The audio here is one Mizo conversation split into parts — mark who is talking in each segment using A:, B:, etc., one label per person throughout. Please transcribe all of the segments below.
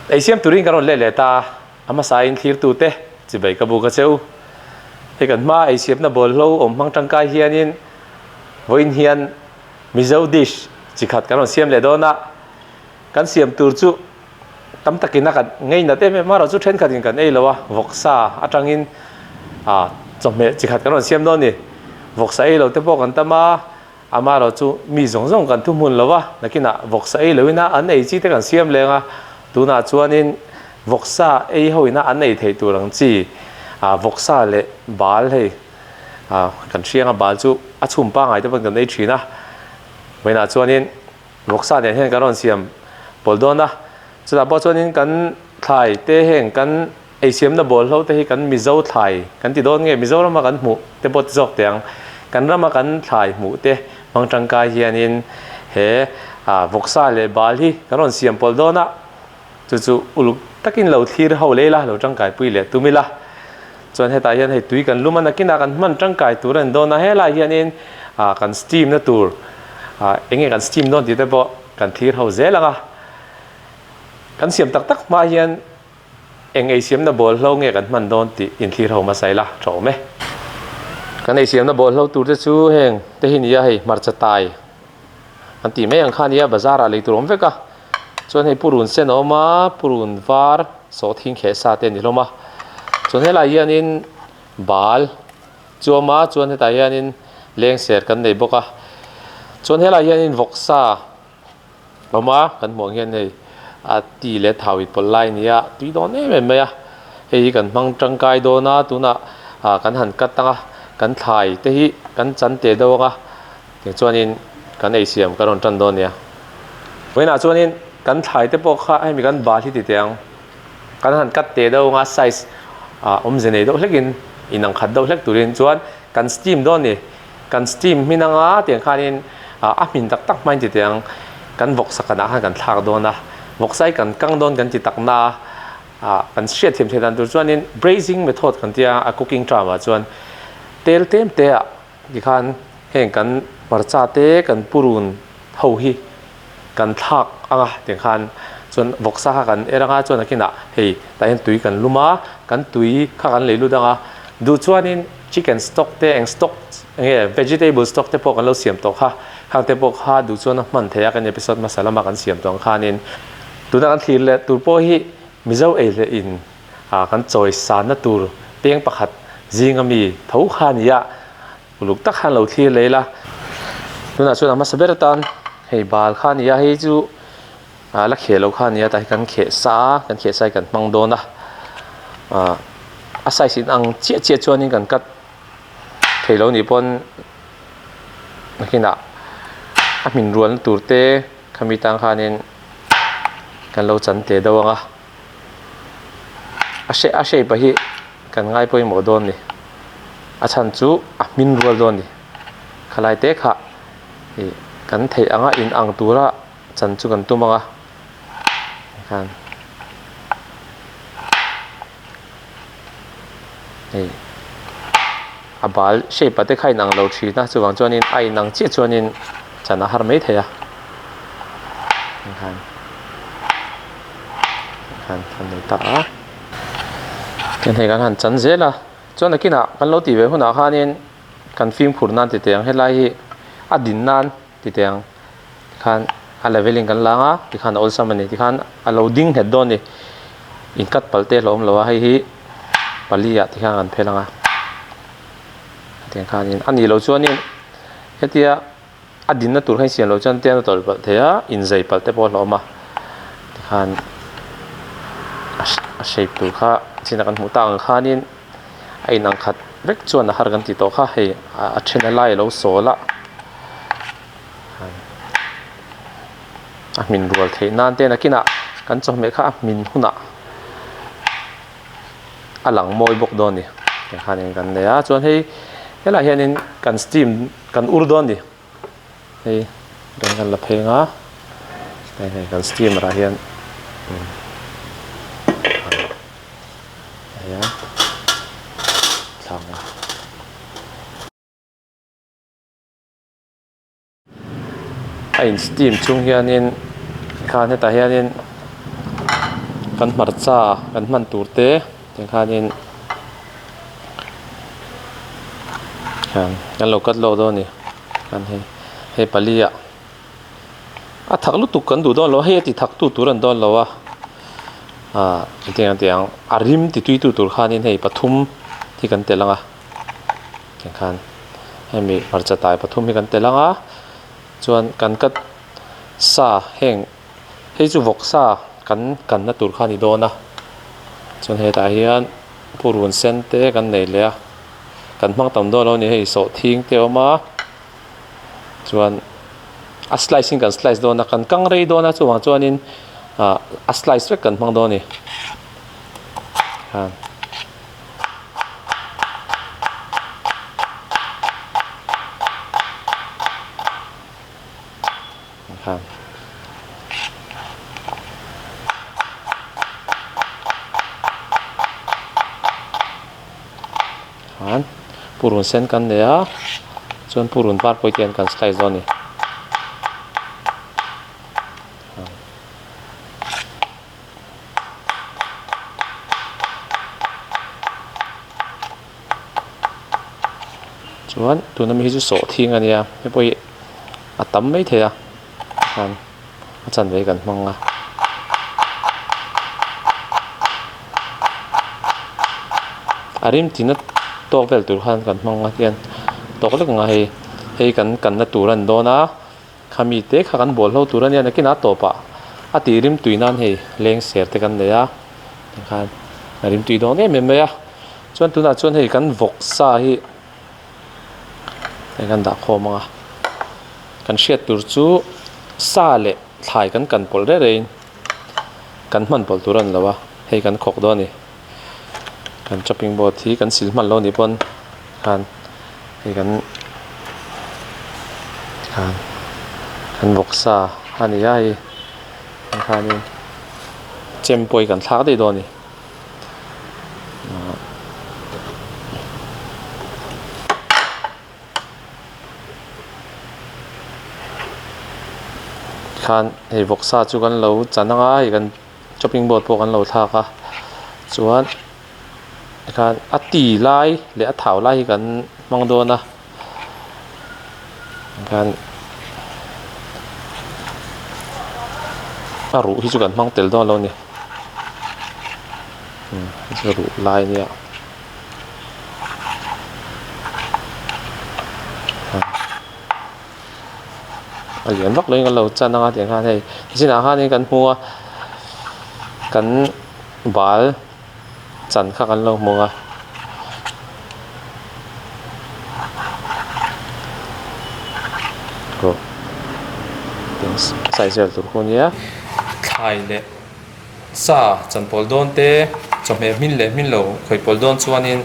A: Ei siam turin kan rawn let leh ta a, a hmasain thlirtute chibai ka buk a che u. Hei kan hmaa ei siamna bawlhlo awm hmang tangkai hianin vawiin hian Mizo dish chi khat kan rawn siam leh dawn a, kan siam tur chu tam takin a kan ngeinat em em erawh chu thenkhatin kan ei lo a, vawksa atangin ah chawhmeh chi khat kan rawn siam dawn a ni. Vawksa ei lo te pawh kan tam a, amaherawh chu mi zawng zawng kan thuhmun lo a, nakinah vawksa ei loin a an ei chi te kan siam leng a, tunah chuanin vawksa ei ho ina an ei theih tur ang chi ah vawksa leh bal hei ah kan hriang a bal chu a chhum pangai te pawn kan ei thin a, vawiinah chuanin Vawksa nen hian kan rawn siam pawl dawn a, chutah pawh chuanin kan thlai te heng kan eisiamna bawlhlo te hi kan Mizo thlai kan ti dawn nge Mizorama kan hmuh te pawh ti zawk teh ang, kan rama kan thlai hmuh te hmang tangkai hianin he vawksa leh bal hi kan rawn siam pawl dawn a, chu chu uluk takin lo thlir ho lei la, lo tangkaipui leh tum ila. Chuan hetah hian hei tui kan lum a, nakinah kan hman tangkai tur a ni dawn a, helaiah hianin kan steam na tur eng nge kan steam dawn tih te pawh kan thlir ho zel ang a. Kan siam tak tak hma hian eng eisiamna bawlhlo nge kan hman dawn tih inthlir ho hmasa ila tha awm e. Kan eisiamna bawlhlo tur te chu heng te hi nia hei hmarcha tai an tih mai ang kha nia bazar ah lei tur awm vek a. Chuan hei purun sen a awm a, purun var sawhthing kheh sa te a ni hlawm a. Chuan helaiah hianin bal chu a awm a, chuan hetah hianin lengser kan nei bawk a. Chuan helaiah hianin vawksa a awm a, kan hmuh ang hian hei a ti leh thau i pawlh lai a ni a, tui dawn em em mai a. Hei hi kan hmang tangkai dawn a, tunah ah kan han cut ang a, kan thlai te hi kan chan teh deuh ang a. Tichuanin kan ei siam kan rawn tan dawn nia. Vawiinah chuanin kan thlai te pawh kha hemi kan bal hi ti teh ang. Kan han cut teh deuh anga size ah awmze nei deuh hlekin inang khat deuh hlek turin chuan kan steam dawn a ni. Kan steam hmin anga tiang khanin a hmin tak tak hmain ti teh ang. Kan vawksa kanah khan kan thlak dawn a, vawksa hi kan kang dawn kan ti tak na a, kan hriatthiam theih dan tur chuanin braising method kan tia a cooking term ah chuan tel tlem te ah Tikhan heng kan hmarcha te kan purun ho hi kan thlak ang a tikhan chuan vawksa kha kan er ang a chuan nakinah hei tah hian tui kan lum a kan tui kha kan lei lut ang a duh chuanin chicken stock te eng stock enge vegetable stock te pawh kan lo siam tawh kha khang te pawh kha duh chuan a hman theih a kan episode hmasa lama kan siam tawh ang khanin tuna kan thlir leh tur pawh hi Mizo ei leh in ah kan chawi sanna tur peng pakhat zinga mi tho kha a ni a, uluk tak khan lo thlir leh ila. Tunah chuan a hmasa ber atan hei bal kha a ni a, hei chu ah la kheh loh kha a ni a, tah hi kan kheh sa a, kan kheh sa hi kan hmang dawn a, ah a size in ang chiah chiah chuanin kan cut thei lo nih pawn nakinah a hmin rualna tur te khami tang khanin kan lo chan teh deuh ang a. A hre a shape ah hi kan ngai pawimawh dawn a ni a chhan chu a hmin rual dawn a ni khalai te kha ih kan theih anga in ang tura chan chu kan tum ang a tikhan hei a bal shape ah te kha a inang lo thin a chuvang chuanin a inang chiah chuanin chan a har mai thei a tikhan. Han han nei ta a chuan hei kan han chan zel a chuan nakinah kan lo tih ve hunah khanin kan fimkhur nan ti teh ang helai hi a din nan ti teh ang tikhan a level in kan lang a tikhan a awlsam a ni tikhan a lo ding nghet dawn a ni in cut palh te a hlauhawm lo a hei hi pali ah tikhan kan phel ang a tiang khanin a nih loh chuanin hetia. A dinna tur kha insiam loh chuan tiang a tawlh palh thei a, inzai palh te pawh a hlauhawm a, tikhan a shape tur kha chin a kan hmuh tak ang khanin a inang khat vek chuan a har kan tih tawh kha hei a then a lai a lo sawl a, a hmin rual theih nan te nakinah kan chawhmeh kha a hmin hunah a lang mawi bawk dawn a ni tikhanin kan nei a chuan hei helaiah hianin kan steam. Kan ur dawn ni. Hei reng kan la pheng a. Hei hei kan steamer ah hian hei a thlang a. A in steam chung hianin khan hetah hianin. Kan hmarcha kan hman tur te tiang khanin kan lo cut lawk dawn a ni kan hei hei pali ah a thak lutuk kan duh dawn lo a hei a ti thak tu tur a ni dawn lo a ah engtin an ti ang a rim ti tui tu tur khanin hei pathum hi kan telh ang a tiang khan hemi hmarcha tai pathum hi kan telh ang a chuan kan cut sa heng. Hei chu vawksa kan kanna tur kha a ni dawn a chuan hetah hian purun sen te kan nei leh a kan hmang tam dawn lo a ni hei sawhthing te a awm a chuan a slice in kan slice dawn a kan kang rei dawn a chuvang chuanin ah a slice vek kan hmang dawn a ni. Khan purun sen kan nei a chuan purun var pawh hi tihian kan slice dawn a ni. Chuan tuna mi hi chu sawhthing a nia hei pawh hi a tam mai thei a khan a chanve hi kan hmang a. A rim tina tawk vel tur khan kan hmang a tihian tawk lek ang a hei hei kan kanna tur a ni dawn a khami te kha kan bual hlo tur a nia nakinah a tawpah a tih rim tui nan hei leng ser te kan nei a tikhan a rim tui dawn em em mai a. Chuan tunah chuan hei kan vawk sa hi hei kan dah khawm ang a kan hriat tur chu sa leh thlai kan kan pawlh reng reng in kan hman pawlh tur a ni lo a hei kan khawk dawn a ni kan chopping board hi kan sil hman lo a nih pawn khan hei kan khan kan vawk sa a ni a hei tikhanin chem pawh hi kan thlak daih dawn a ni. Khan hei vawksa chu kan lo chan ang a hei kan chopping board pawh kan lo thlak a chuan tikhan a ti lai leh a thau lai hi kan hmang dawn a tikhan a ruh hi chu kan hmang tel dawn lo a ni. Ruh lai a nia a lian vak lo in kan lo chan anga tiang khan hei zinah khanin kan hmu a kan bal chan kha kan lo hmu a. Size vel tur khu a nia thlai leh. Sa chanpawl dawn te, chawhmeh hmin leh hmin lo khawi pawl dawn chuanin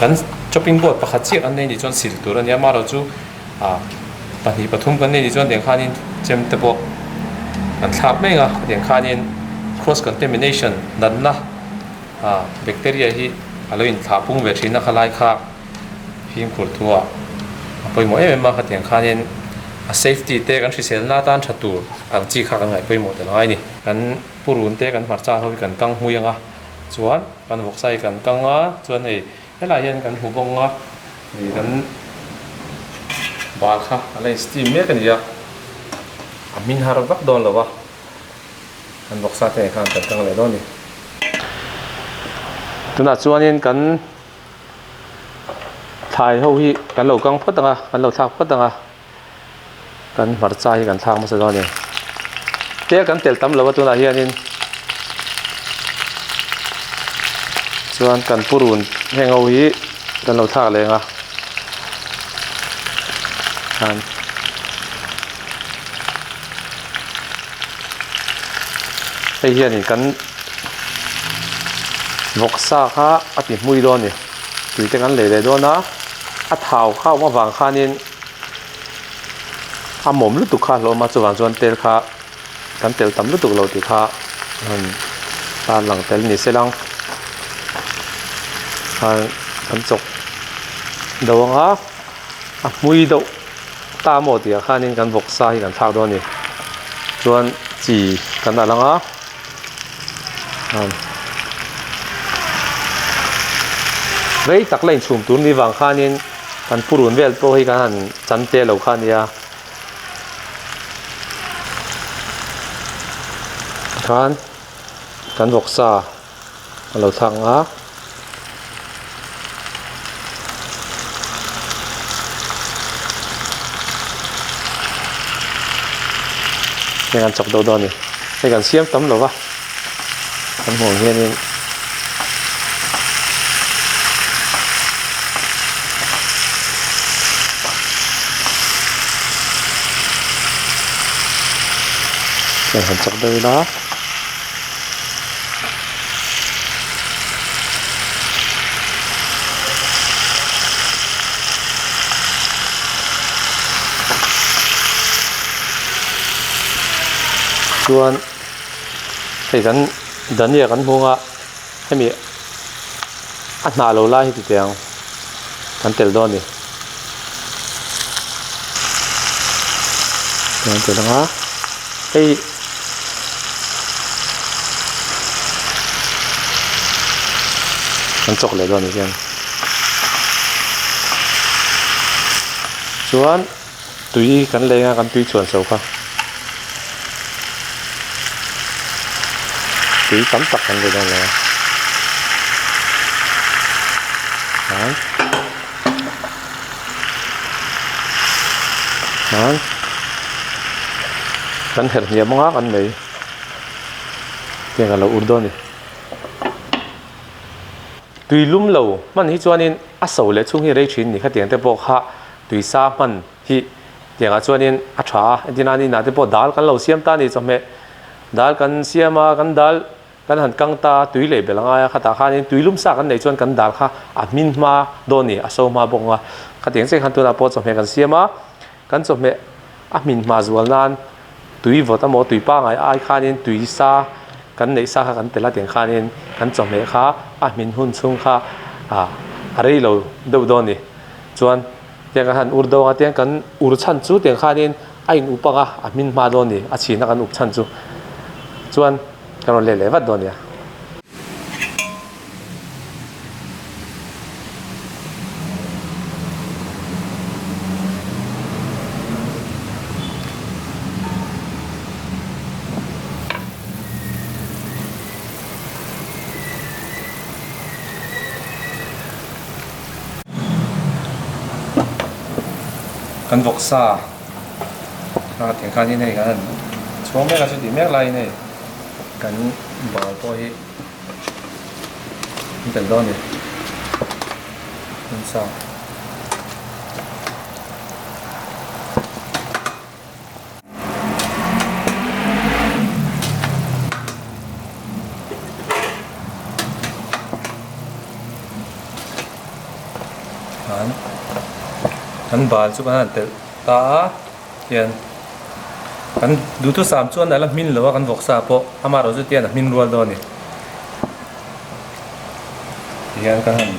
A: kan chopping board pakhat chiah kan nei nih chuan sil tur a nia amaherawh chu ah pahnih pathum kan nei nih chuan tiang khanin chem te pawh kan thlak mek a tiang khanin cross contamination natna ah bacteria hi a lo inthlah pung ve thin a khalai kha. Fimkhur thuah a pawimawh em em a, khatiang khanin a safety te kan hriselna atan tha tur ang chi kha kan ngaih pawimawh tel ngai a ni. Kan purun te kan hmarcha ho hi kan kang hmui ang a, chuan kan vawksa hi kan kang a, chuan hei helaiah hian kan hmu bawng a, hei kan bal kha a la in steam mek a ni a, a hmin har vak dawn lo a, kan vawksa te khan kan kang leh dawn a ni. Tunah chuanin kan. Thlai ho hi kan lo kang phawt ang a kan lo thlak phawt ang a kan hmarcha hi kan thlak hmasa dawn a ni tel kan tel tam lo a tunah hianin chuan kan purun heng ho hi kan lo thlak leh ang a khan hei hianin kan vawksa kha a ti hmui dawn a ni tui te kan lei leh dawn a a thau kha awm avang khanin a mawm lutuk kha a hlawm a chuvang chuan tel kha kan tel tam lutuk lo tih kha han tan lang tel ni se lang khan kan chawk do ang a a hmui deuh ta maw tih ah khanin kan vawksa hi kan thlak dawn a ni chuan chi kan alh ang a. Rei tak la inchhum tur ni vang khanin kan purun vel pawh hi kan han chan te lo kha nia. Tikhan kan vawksa a lo thlak ang a. Heng an chak deuh dawn a ni. Hei kan siam tam lo va, kan hmuh ang hianin heng han chak deuh ila. Chuan hei kan dhania kan hmung a hemi a hnah lo lai hi ti teh ang kan tel dawn a ni kan tel ang a hei. Kan chawk leh dawn ni hian chuan tui kan leng a kan tui chhuan chho kha tui tam tak kan lei dawn lo a chuan kan herh hniam anga kan nei tiang a lo ur dawn a ni tui lum lo hman hi chuanin a so leh chhung hi rei thin ni khatiang te pawh kha tui sa hman hi tiangah chuanin a tha a entir nan inah te pawh dal kan lo siam ta a ni chawhmeh dal kan siam a kan dal Kan han kang ta, tui leh belh a ngai a, khatah khanin tui lum sa kan neih chuan kan dal kha a hmin hma dawn ni, a so hma bawk ang a. Khatiang chiah khan tunah pawh chawhmeh kan siam a, kan chawhmeh a hmin hma zual nan tui vawt emaw tui pangai ai khanin tui sa kan neih sa kha kan tel a tiang khanin kan chawhmeh kha a hmin hun chhung kha a rei lo deuh dawn ni. Chuan tiang kan han ur dawn a, tiang kan ur chhan chu tiang khanin a in up ang a, a hmin hma dawn ni, a chhina kan up chhan chu. Chuan. Ka rawn let leh vat dawn nia. Kan vawksa a tiang khanin hei kan han chhuang mek a chuti mek laiin hei. Kan bal pawh hi an tel dawn a ni an sa. Kan bal chu kan han telh ta a. Hian kan duhthusam chuan a la hmin lo a kan vawksa pawh amaherawh chu tian a hmin rual dawn a ni. Tihian kan han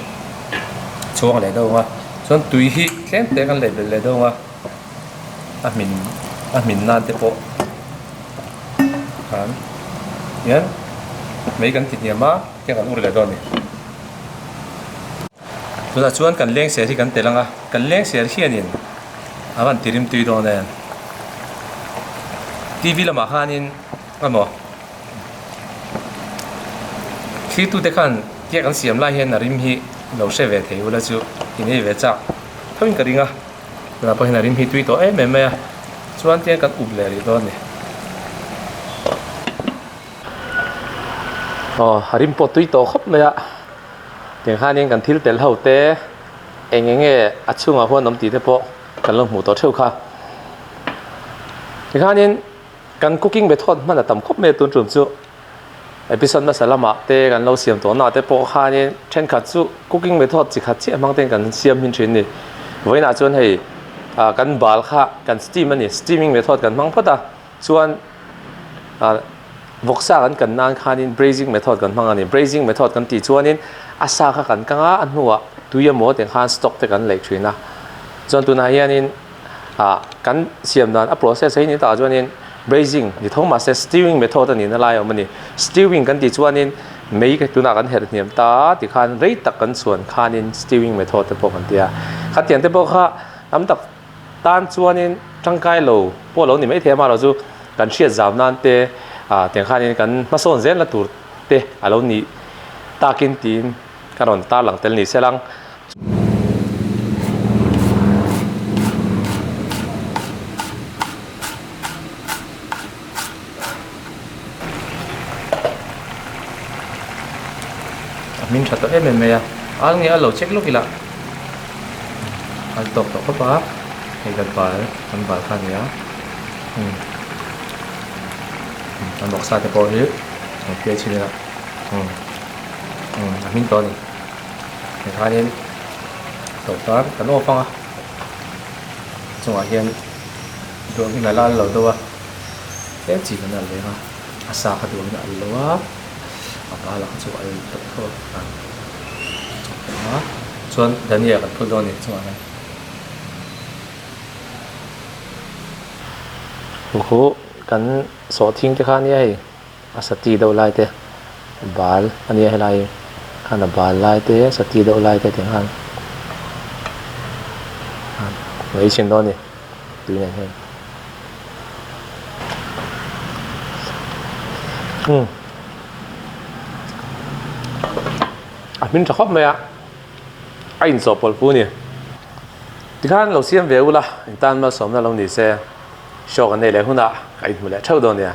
A: chhuang leh deuh ang a chuan tui hi tlem te kan leh belh leh deuh ang a a hmin a hmin nan te pawh khan hian mei kan ti hniam a tiang kan ur leh dawn a ni. Tunah chuan kan leng ser hi kan tel ang a kan leng ser hianin a van ti rim tui dawn em T V lamah khanin emaw thlir tute khan tiak an siam lai hian a rim hi lo hre ve thei ula chu in ei ve chak thoin ka ring a tunah pawh hian a rim hi tui tawh em em mai a chuan tiang kan up leh rih dawn a ni aw a rim pawh tui tawh khawp mai a tiang khanin kan thil tel ho te. Eng eng nge a chhungah huan awm tih te pawh kan lo hmuh tawh theuh kha. Tikhanin kan cooking method hman a tam khawp mai a tun tum chu episode hmasa lamah te kan lo siam tawh naah te pawh khanin thenkhat chu cooking method chi khat chiah hmang ten kan siam hin thin a ni. Vawiinah chuan hei kan bal kha kan steam a ni, steaming method kan hmang phawt a chuan Vawksa kan kan nan khanin braising method kan hmang a ni. Braising method kan tih chuanin a sa kha kan kang a, a hnuah tui emaw tih khan stock te kan leih thin a. Chuan tunah hianin ah kan siam dan a process hi ni takah chuanin Braising ni tho mahse stewing method a nihna lai a awm a ni. Stewing kan tih chuanin mei tunah kan herh hniam ta tikhan rei tak kan chhuan khanin stewing method te pawh kan ti a. Khatiang te pawh kha tam tak tan chuanin tangkai lo pawh lo ni maithei a amaherawh chu kan hriat zau nan te ah tiang khanin kan hmasawn zel na tur te a lo nih takin tiin ka rawn tarlang tel ni se lang. A hming tha tawh em em mai a, al nge a lo check lawk ila al tawk tawh khawp a, hei kan bal kan bal kha a ni a umm kan vawksa te pawh hi an fiah chhin ila umm umm a hming tawh a ni tikhanin tawp tan kan off ang a chungah hian duangin a la al lo deuh a. Tlem chi kan al leng a, a sa kha duangin a al lo a, a bal ang chu a al tawh tho a a, chuan dhania kan phul dawn a ni chungah hian. Huhu kan sawhthing te kha ania hei a sati deuh lai te bal a nia helai khan a bal lai te sati deuh lai te tiang khan a ei chhin dawn a ni tui nen hian. Umm a hming tha khawp mai a a inchawhpawlh pu a ni tikhan lo siam ve ula in tan malsawmna lo ni se show kan nei leh hunah ka inhmu leh theuh dawn nia.